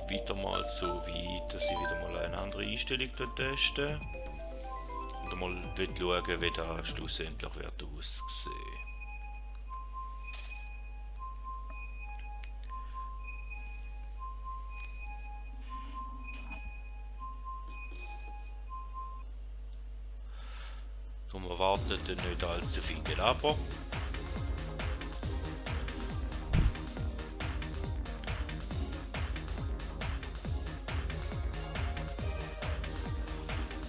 wieder mal so weit, dass ich wieder mal eine andere Einstellung teste. Und mal schauen, wie das schlussendlich wird aussehen. Darum erwartet nicht allzu viel Gelaber.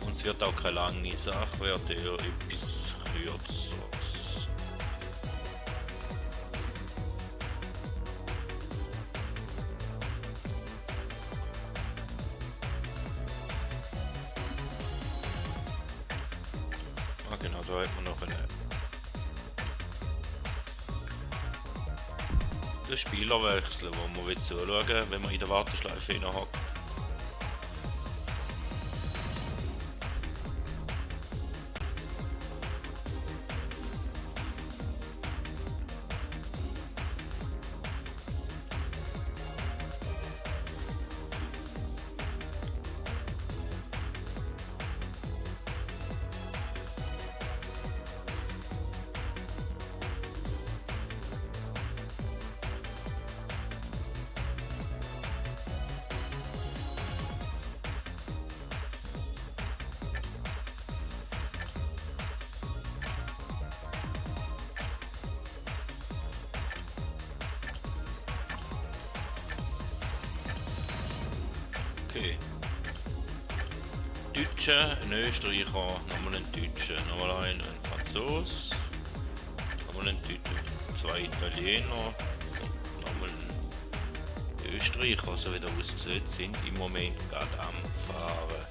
Und es wird auch keine lange Sache, wird eher etwas kürzeres. Ah genau, da hat man noch den Spielerwechsel, wo man zuschauen, wenn man in der Warteschleife hockt. Okay. Deutsche, ein Österreicher, nochmal ein Deutscher, nochmal ein Franzos, nochmal ein Deutscher, 2 Italiener, nochmal ein Österreicher, so wie der aussieht, sind im Moment gerade am Fahren.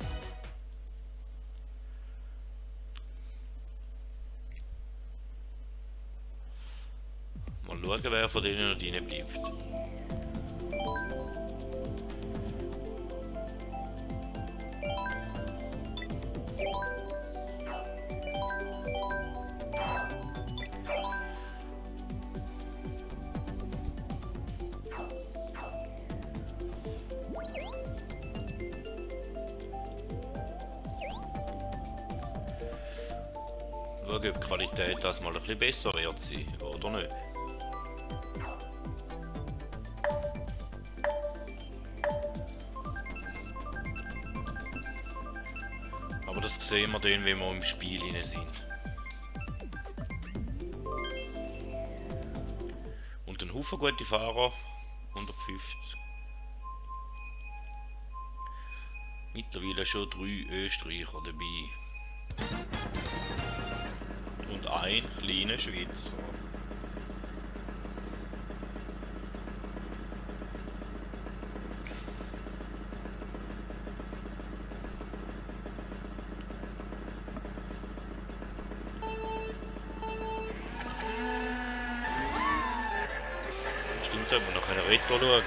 Mal schauen, wer von denen noch drin bleibt. Schauen, ob die Qualität das mal ein bisschen besser wird sein, oder nicht. Aber das sehen wir dann, wenn wir im Spiel rein sind. Und ein Haufen gute Fahrer, 150. Mittlerweile schon 3 Österreicher dabei. Und ein kleiner Schweizer. Stimmt, aber noch eine Retro schauen.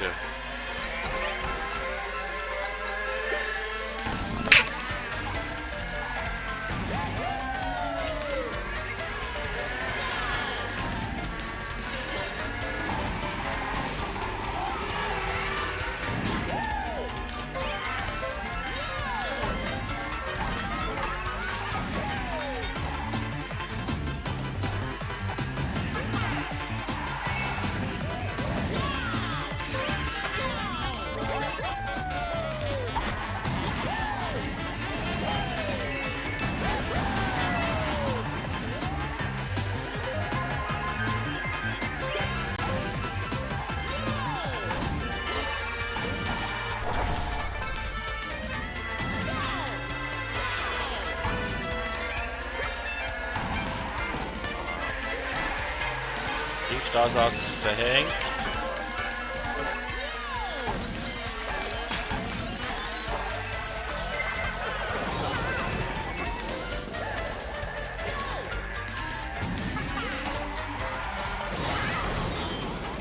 Driftansatz verhängt.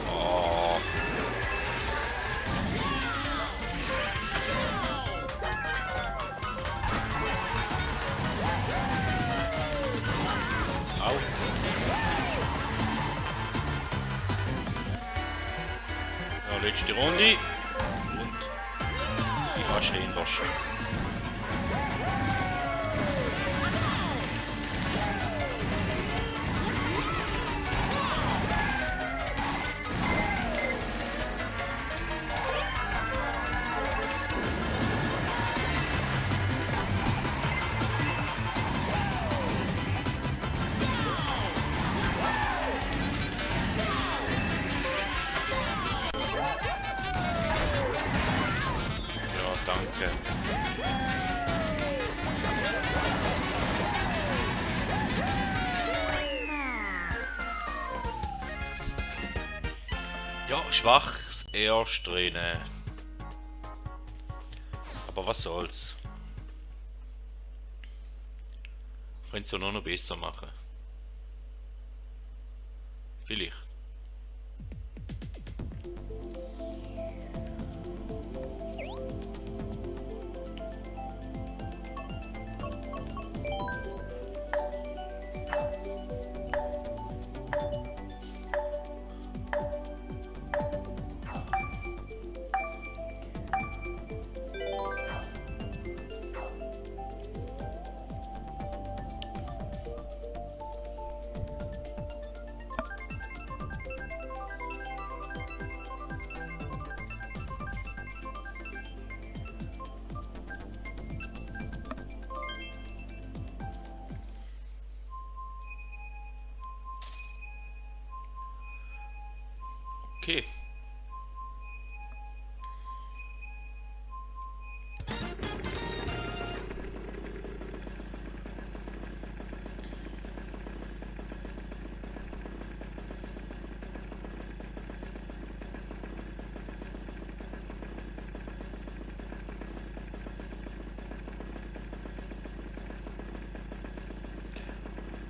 Oh. Au. Ja, letzte Runde und fast hinterst. Danke. Ja, schwaches Erstrennen. Aber was soll's? Könnt's ja noch besser machen. Vielleicht. Okay.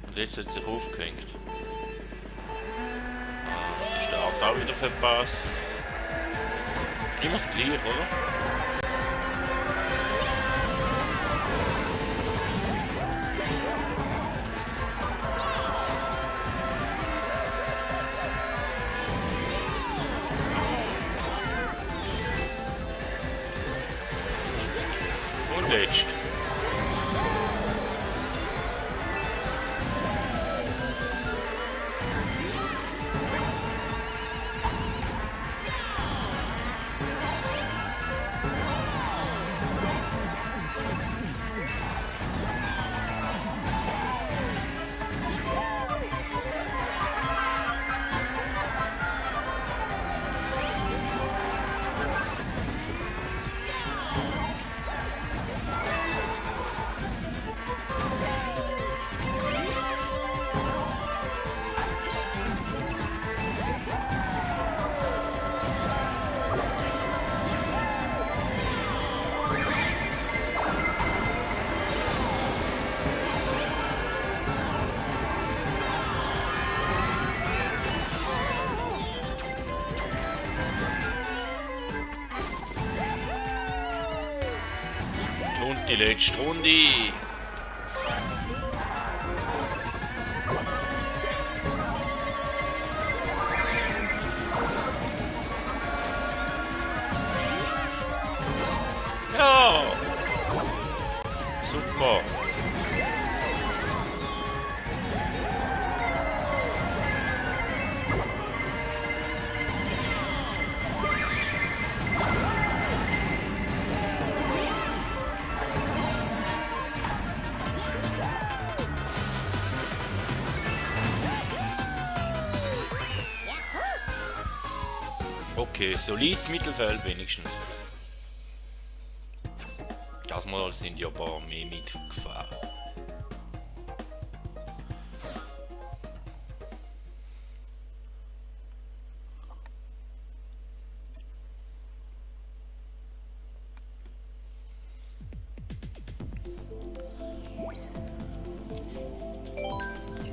Und jetzt hat sich aufgehängt. Auch wieder verpasst. Immer das Gleiche, oder? Und letzt. Und die letzte Runde. Ja. Super. Okay, solides Mittelfeld wenigstens. Das Mal sind ja ein paar mehr mitgefahren.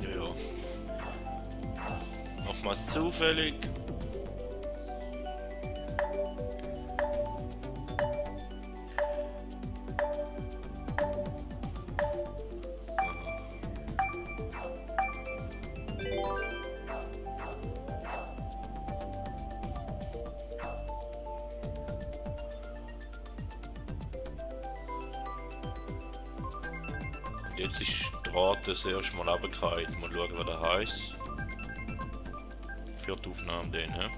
Ja. Nochmals zufällig. jetzt ist die Rate das erste Mal runtergefallen. Mal schauen, was das heisst. Für die Aufnahme dann, ne?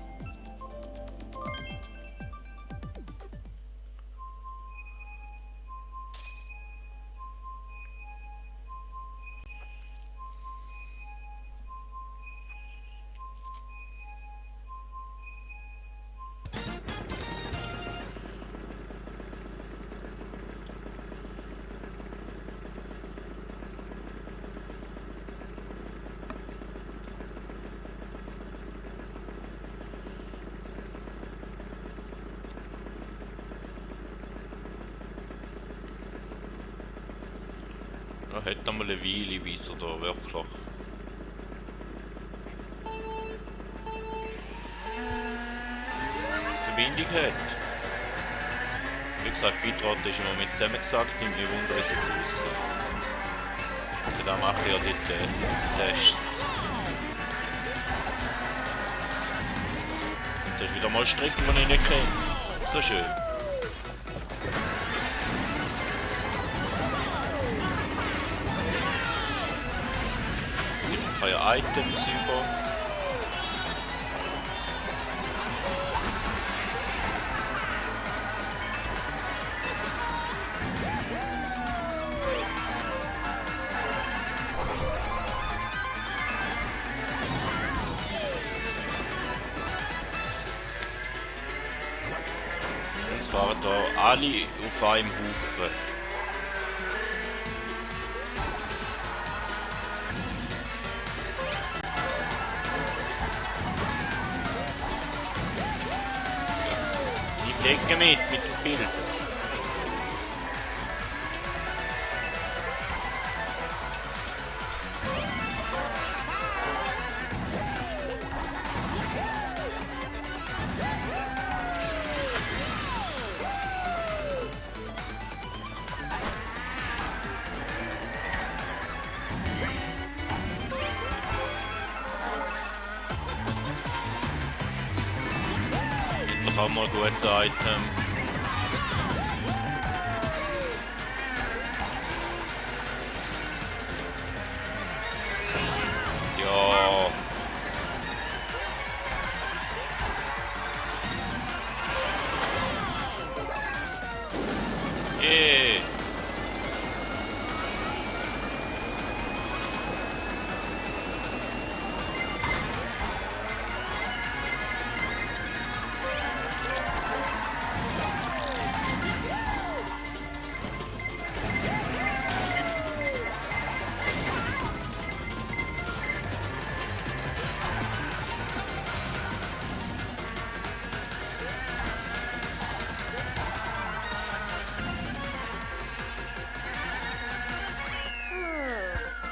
Er hat noch mal eine Weile, bis er da wirklich Verbindung hat. Wie gesagt, Bitrate ist im Moment zusammengesagt, nimmt mich wunder, wie es jetzt aussieht. Und dann mache ich ja dort Tests. Das ist wieder mal Strecken, die ich nicht kenne. So schön. Neue Items über. Und zwar da alle auf einem Haufen. Denke mit dem Pilz. Das haben wir ein gutes Item. Ja. Yeah.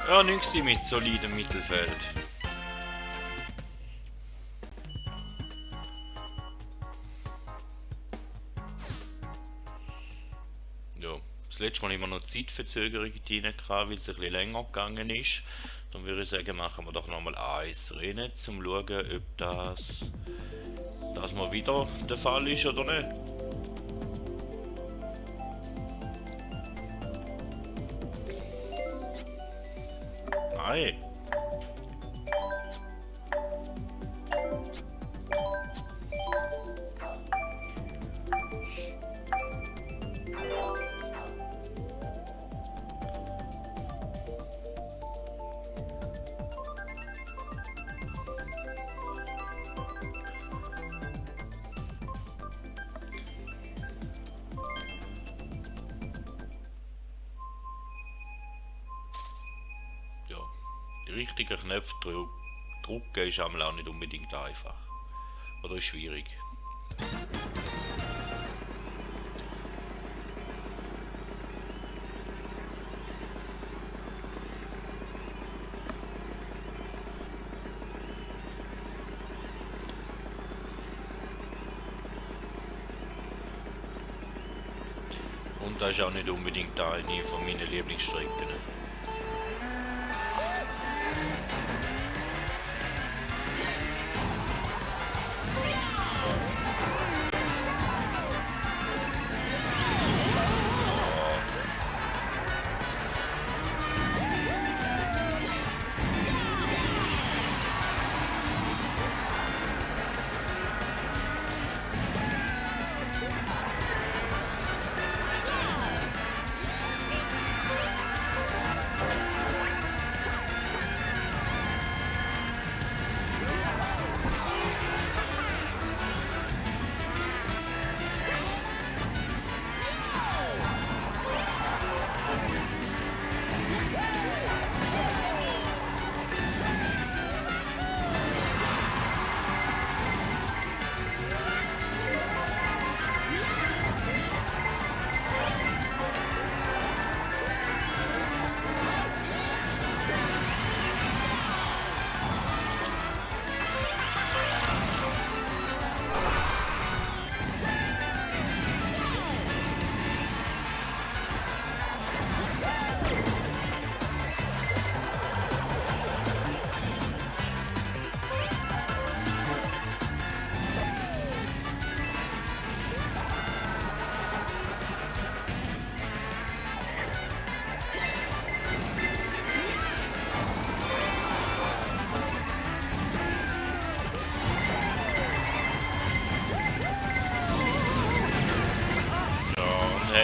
Ja, nichts mit solidem Mittelfeld. Ja, das letzte Mal immer noch Zeitverzögerung drin, weil es ein bisschen länger gegangen ist. Dann würde ich sagen, machen wir doch nochmal eins Rennen, um zu schauen, ob das mal wieder der Fall ist oder nicht. Nein. Die richtigen Knöpfe drücken ist auch nicht unbedingt einfach. Oder ist schwierig. Und das ist auch nicht unbedingt eine von meinen Lieblingsstrecken.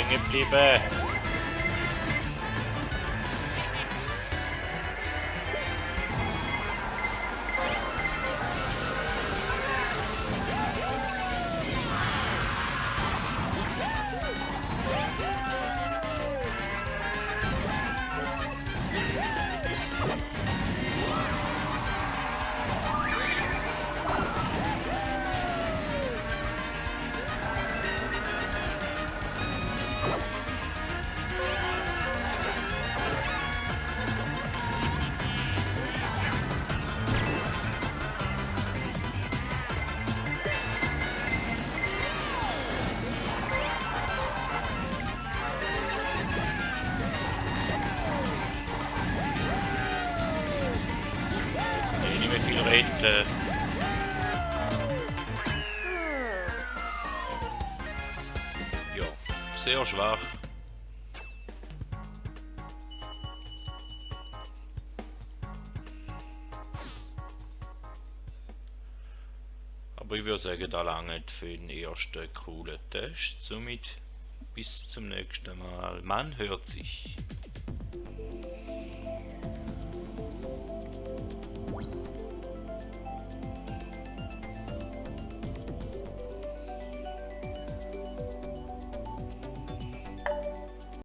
hängen geblieben. Nicht mehr viel reden. Ja, sehr schwach. Aber ich würde sagen, da langt für den ersten coolen Test. Somit bis zum nächsten Mal. Man hört sich.